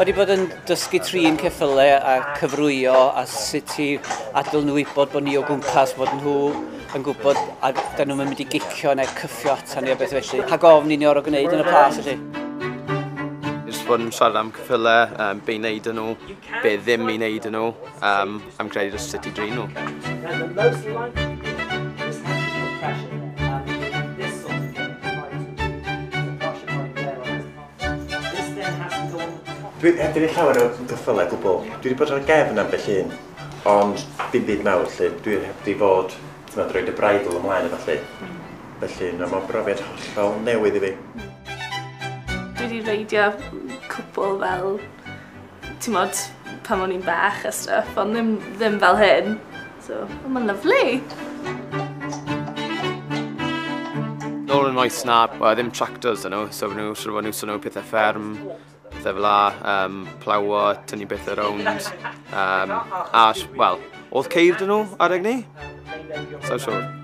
Wedi bod yn dysgu trin ceffylau a cyfrwyo a sut i adael nhw wybod bod ni o gwmpas, bod nhw yn gwybod a da nhw'n mynd i gicio neu cyffio atan ni a beth felly. Rhag ofn i ni orfod gwneud yn y plas felly. Jyst bod yn siarad am ceffylau, be i wneud nhw, be ddim i wneud nhw, am credu jyst sut i drin nhw. Dwi heb di neud llawer o geffylau gwbl. Dwi wedi bod ar gefn ambell un, ond dim byd mawr 'lly. Dwi heb di fod, t'mod, roid y bridle ymlaen a ballu. Felly, na, mae'n brofiad hollol newydd i fi. Dwi wedi reidio cwpl fel, ti'mod, pan o'n i'n bach a stuff, ond ddim fel hyn. So, mae'n lyfli. Nôl yn oes na, well, ddim tractors yn nhw, so nhw, siŵr fod nhw sôn nhw pethau fferm, pethau fel la, plowo, tynnu pethau rownd. A, wel, oedd ceir dyn nhw adeg ni? So siŵr.